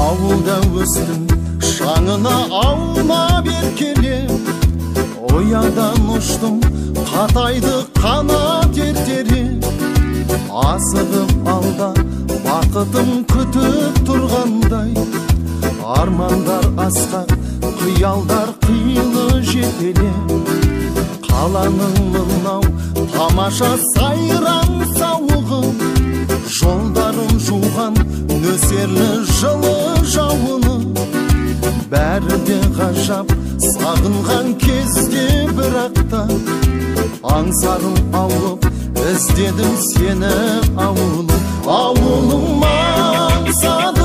Ауылда өстім, шаңына аунап еркелеп, ұядан ұштым, қатайды қанат ертерек. Асығып алда бақытым күтіп тұрғандай, армандар асқақ, қиялдар қилы жетелеп. Қаланың мынау тамаша сайран сауығы, жолдарын жуған нөсерлі жылы жауыны. Бәрі де ғажап, сағынған кезде бірақ та аңсарым ауып, іздедім сені, ауылым. Ауылым аңсадым.